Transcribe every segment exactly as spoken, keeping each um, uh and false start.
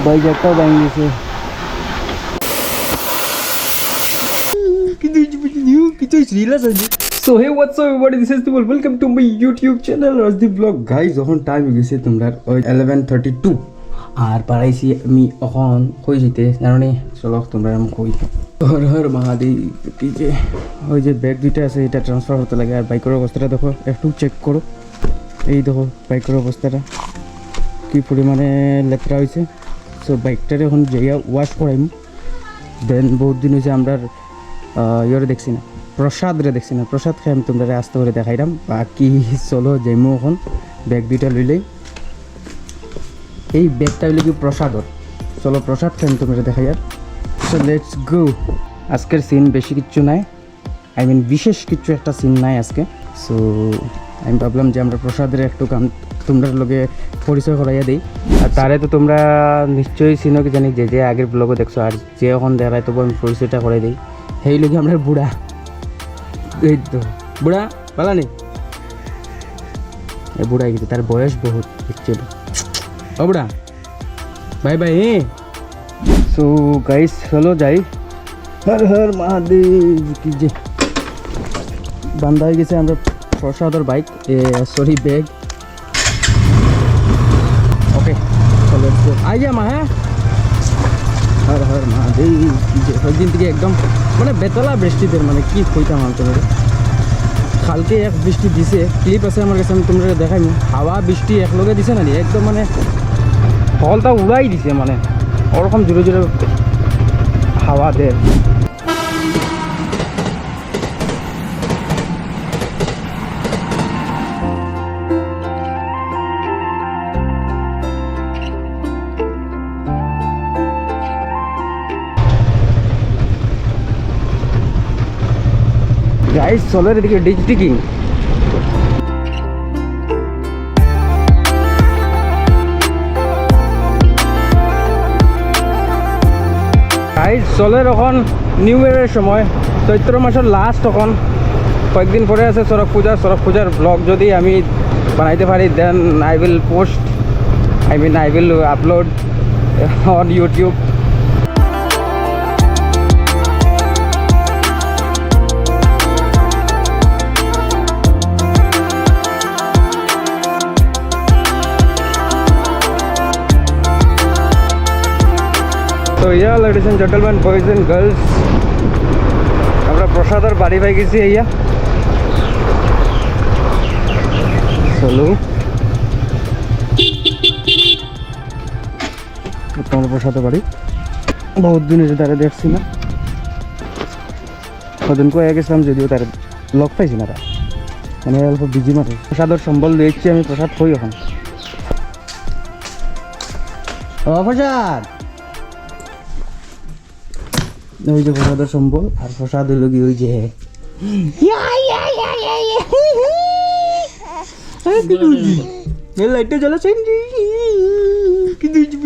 ভাই, জ্যাকটাও ভাঙি গেছে। কিন্তু এই যে, কিন্তু এই যে, রিল আছে যে। So hey, what's up everybody, this is Tubal, welcome to my YouTube channel Rajdeep Vlog। Guys, এখন টাইম অই গেছে তোমরার ওই ইলেভেন থার্টি টু, আর বারাইছি আমি এখন কই যাইতে জানো নি? চলো তোমরারে আমি কই। হর হর মহাদেব। এই যে, ওই যে ব্যাগ দুইটা আছে, এটা ট্রান্সফার করতে লাগে। আর বাইকর অবস্থাটা দেখো, একটু চেক করো। এই দেখো বাইকর অবস্থাটা কি পরিমাণে লেত্রা অইছে। So বাইকটারে এখন যাইয়া ওয়াশ করাইমু। দেন বহুত দিন অইছে আমরার, আহ, ইয়রে দেখছি না, প্রসাদরে দেখছি না। প্রসাদ খাই আমি তোমরারে আস্তে করি দেখাইরাম। বাকি চলো যাইমু এখন, ব্যাগ দুইটা লইলেই। এই ব্যাগটা অইলো কি প্রসাদর। চলো প্রসাদ খাই আমি তোমরারে দেখাইয়ার। So let's go। আজকের সিন বেশি কিচ্ছু নাই, আই মিন বিশেষ কিচ্ছু একটা সিন নাই আজকে। So আমি ভাবলাম যে আমরা প্রসাদরে একটু কাম তোমরার লগে পরিচয় করাইয়া দেই। আর তারে তো তোমরা নিশ্চয়ই চিনো কি জানি, যে যে আগের ব্লগও দেখছো, আর যে এখন দেখরায় তবু আমি পরিচয়টা করাই দেই। হেই লগি আমরার বুড়া, এই তো বুড়া, ভালা নি? এ বুড়া কিন্তু তার বয়স বহুত, actually। ও বুড়া, বাই বাই। So গাইস, চলো যাই। হর হর মহাদেব কি যে। বান্ধা অই গেছে আমরার প্রসাদর বাইক, এ, sorry, bag. Okay, so let's go। আই যা মা, হ্যাঁ? হর হর মহাদেব কি যে। ওই দিন থেকে একদম মানে বেতলা বৃষ্টি দের, মানে কি কইতাম আমি তোমরারে। কালকে এক বৃষ্টি দিছে, ক্লিপ আছে আমার কাছে, আমি তোমরারে দেখাইমু। হাওয়া বৃষ্টি একলগে দিছে না নি, একদম মানে হকলতা উড়াই দিছে, মানে ওরকম জোরে জোরে হাওয়া দের। গাইস, চলের এদিকে ডিচ ডিগিং। গাইস, চলের এখন নিউ ইয়ারের সময়, চৈত্র মাসের লাস্ট। এখন কয়েকদিন পরে আছে চড়ক পূজা। চড়ক পূজার ব্লগ যদি আমি বানাইতে পারি, then I will post, I mean, I will upload on YouTube. So yeah, ladies and gentlemen, boys and girls, আমরা প্রসাদর বাড়ি পাই গেছি। ইয়া, চলো, তোমার প্রসাদর বাড়ি। বহুত দিন অইছে তারে দেখছি না। কদিন কয়ে গেছিলাম, যদিও তার লগ পাইছি না, তার মানে অল্প বিজি মানুষ। প্রসাদর সম্বল লইছি আমি, প্রসাদ কই এখন? ও প্রসাদ, ওই যে প্রসাদর সম্বল, আর প্রসাদ অইলো কি ওই যে, ইয়া, ইয়া, ইয়া, ইয়া, ইয়া। এই লাইটটা জ্বালাছেন? কিন্তু এই যে,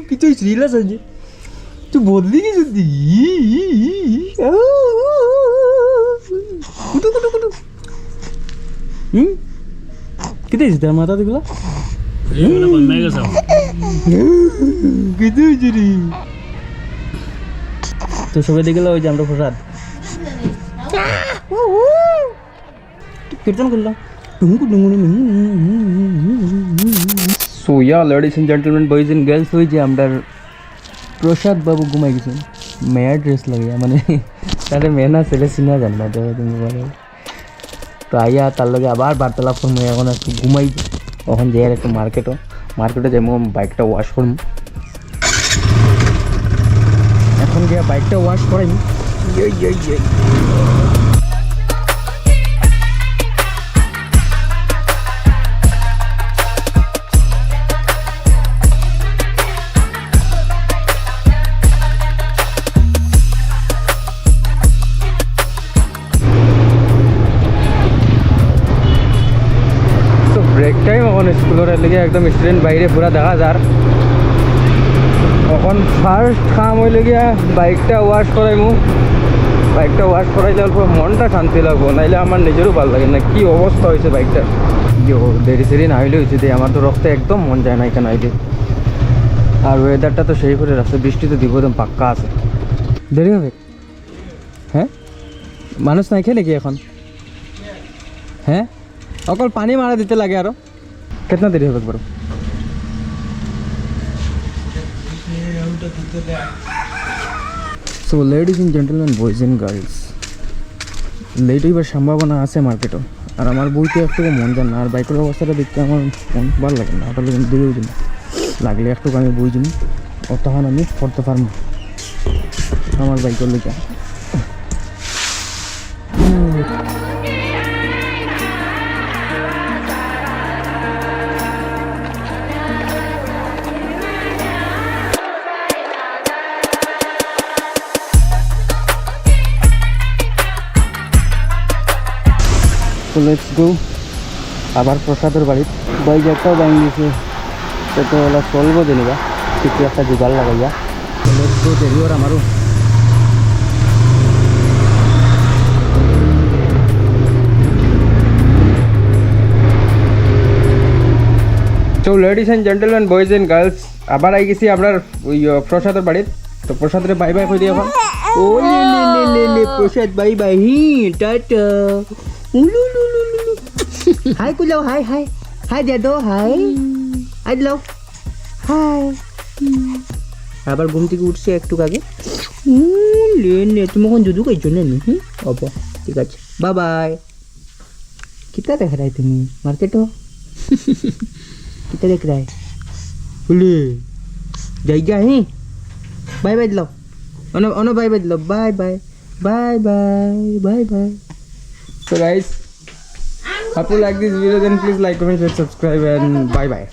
কিন্তু এই রিল আছে যে। তুই বদলি গেছিস তুই। কুটু, কুটু, কুটু। হুম? কিতা অইছে তোর মাথা দেখলা? এই মানে বন্ধ হয়ে গেছে আমার। কিতা অইছে রে? তো সবাই দেখলা ওই যে আমরা প্রসাদ। কীর্তন করলাম। Tunku Tunku Tunku. So yeah, ladies and gentlemen, boys and girls, ওই যে আমরা প্রসাদ বাবু ঘুমাই গেছেন, মেয়ের ড্রেস লাগে, মানে, তারে মেয়ে না ছেলে চিনা যায় না, দেখো তুমি বলো। তো আইয়া তার লগে আবার বার্তালাপ করবো, এখন একটু ঘুমাই, এখন যাই আর একটু মার্কেটও, মার্কেটে যাইমু, বাইকটা ওয়াশ করবো, এখন গিয়া বাইকটা ওয়াশ করাইমু। ইয়ে, ইয়ে, ইয়ে। তো ব্রেক টাইম এখন স্কুলের, এর লাগি একদম স্টুডেন্ট বাইরে পুরা দেখা যার। এখন ফার্স্ট কাম অইলো গিয়া বাইকটা ওয়াশ করাইমু। বাইকটা ওয়াশ করাইলে অল্প মনটা শান্তি লাগবো, নাইলে আমার নিজেরও ভালো লাগে না। কি অবস্থা হয়েছে বাইকটার, ইয়ো, দেরি সেরি না হইলে হয়েছে যে আমার তো রক্তে একদম মন যায় না এখানে আইলে। আর ওয়েদারটা তো সেই করে রাখছে, বৃষ্টি তো দিব একদম পাক্কা আছে। দেরি হবে? হ্যাঁ, মানুষ নাই খেলে কি এখন? হ্যাঁ, অকল পানি মারা দিতে লাগে আরো। কেতনা দেরি হবে একবার? So ladies and gentlemen, boys and girls, late হইবার সম্ভাবনা আছে মার্কেটও। আর আমার বইতে একটু মন যায় না, আর বাইকের অবস্থাটা দেখতে আমার মন ভালো লাগে না। ওটা লেগে দূরে উঠি না, লাগলে একটু আমি বই দিন, অতক্ষণ আমি পড়তে পারবো আমার বাইকের লেগে। তো লেটস গো, আবার প্রসাদর বাড়িত। ভাই একটাও বাইন দিছে, তো তো ওলা চলবো জানিবা, কিছু একটা জোগাড় লাগাইয়া। তো লেটস গো, দেরি ওর আমারও। So ladies and gentlemen, boys and girls, আবার আই গেছি আমরা ওই, আহ, প্রসাদর বাড়িত। তো প্রসাদরে বাই বাই কই দিই এখন। ও লে লে লে লে লে, প্রসাদ বাই বাই, হি, টাটা। উলু লু লু লু লু। হাই কুলাও, হাই, হাই। হাই দে দো, হাই। আই লাও। হাই। আবার ঘুম থেকে উঠছে একটু আগে। উ, লে নে, তুমি এখন দুধু খাইছো না নি? হুম? অব, ঠিক আছে। Bye bye. কিতা দেখ রায় তুমি মার্কেটো? কিতা দেখ রায়? বলে, যাইগা, হি? বাই বাই দিলাও। অনো, অনো বাই বাই দিলাও। Bye bye. Bye bye. Bye bye. So guys, hope you like this video, then please like, comment, share, subscribe and bye bye.